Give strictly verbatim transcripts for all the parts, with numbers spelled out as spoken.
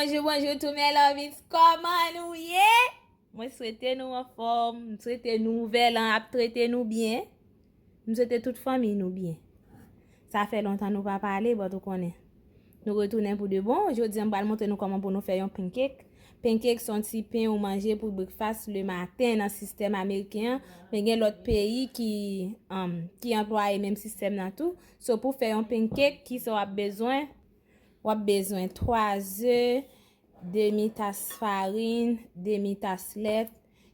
Bonjou, bonjou tout mes lovies, kòman nou ye? Mwen swete nou anfòm, m swete nouvèl an ap trete nou byen. M swete tout fanmi nou byen. Sa fè lontan nou pa pale, but ou konnen. Nou retounen pou de bon. Jodi a m pral montre nou kòman pou nou fè yon pancake. Pancake se yon ti pen ou manje pou breakfast le maten nan sistèm ameriken an. Men gen lòt peyi ki, um, ki anplwaye menm sistèm nan tou. So pou fè yon pancake, kisa w ap bezwen? W ap bezwen twa ze, demi tas farin, demi tas lèt,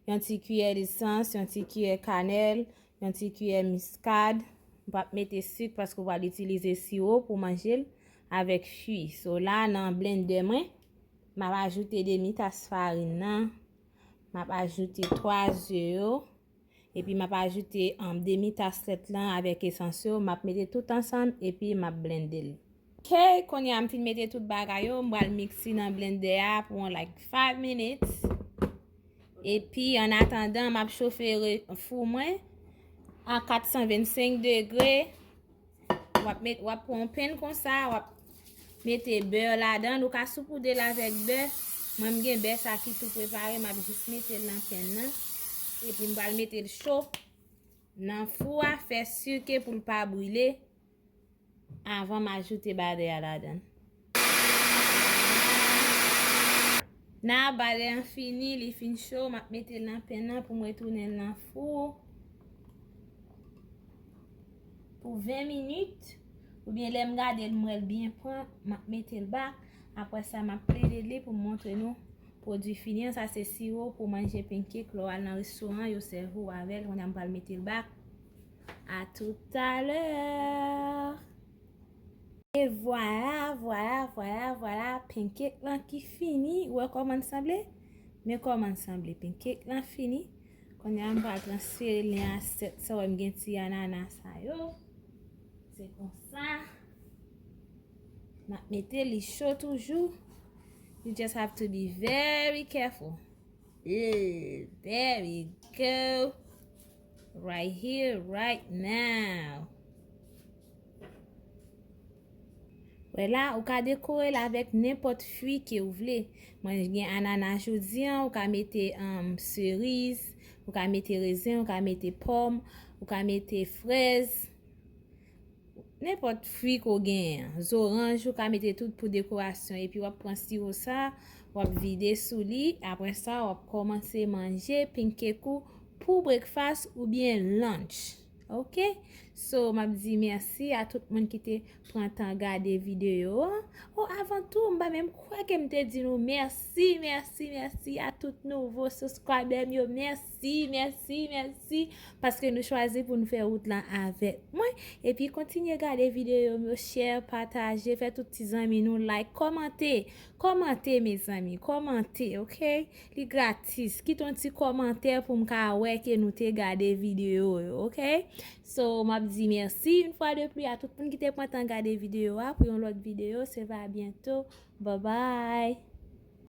yon ti kiyè lesans, yon ti kiyè kanèl, yon ti kiyè miskad. M p ap mete sik paske w pral itilize siwo pou manje l avèk fwi. So la, nan blendè mwen, m ap ajoute demi tas farin nan. M ap ajoute twa ze yo. Epi m ap ajoute, um, demi tas lèt lan avèk esans yo. M ap mete tout ansanm epi m ap blende l. Ok, kounye a m fin mete tout bagay yo, m pral mix li nan blendè a pou yon, like, five minutes. Epi, an atandan, m ap chofe re-, fou mwen a kat san vennsenk degre. W ap met, w ap pran yon pen konsa, w ap mete bè ladan l. Ou ka soupoude l avèk bè. Mwen, m gen bè sa ki tou prepare, m ap jis mete l nan pen nan. Epi m pral mete l cho nan fou a, fè si ke pou l pa brile avan m ajoute badè a ladan l. Nan badè an fini, li fin cho, m ap mete l nan pen nan pou m retounen l nan fou pou ven minit. Oubyen lè m gade l, m wè l byen pran, m ap mete l bak. Apre sa, m ap plede li pou m montre nou pwodui fini an. Sa se siwo pou manje pancake lè w al nan restoran, yo sèvi w avè l. Kounye a m pral mete l bak. À tout à l'heure. E vwala, vwala, vwala, vwala, pancake lan ki fini. Ou wè kòman l sanble? Men kòman l sanble. Pancake lan fini. Kounye a m pral transfere l nan asyèt sa, ou wè m gen ti anana sa yo. Se konsa. M ap mete li cho toujou. You just have to be very careful. Yeah, there we go. Right here, right now. Wè la, ou ka dekore l avèk nenpòt fwi ke ou vle. Mwen gen anana jodi an, ou ka mete, um, seriz, ou ka mete rezen, ou ka mete pòm, ou ka mete frèz. Nenpòt fwi ke w genyen an. Zoranj, ou ka mete tout pou dekorasyon. Epi w ap pran siwo sa, w ap vide sou li. Apre sa, w ap kòmanse manje pancake ou pou breakfast oubyen lunch. Ok? So, m ap di mèsi a tout moun ki te pran tan gade videyo an. O, avan tou, m pa menm kwè ke m te di nou mèsi, mèsi, mèsi a tout nouvo subscriber m yo. Mèsi, mèsi, mèsi. Paske nou chwazi pou nou fè wout lan avèk mwen. Epi kontinye gade videyo m yo, share, pataje, fè tout ti zanmi nou like, kòmante. Kòmante, mezanmi, kòmante, ok? Li gratis. Kite yon ti kòmantè pou m ka wè ke nou te gade videyo yo, ok? So, m ap di mèsi yon fwa de pli a tout moun ki te pran tan gade videyo a. Pou yon lòt videyo, se va byento. Bye bye!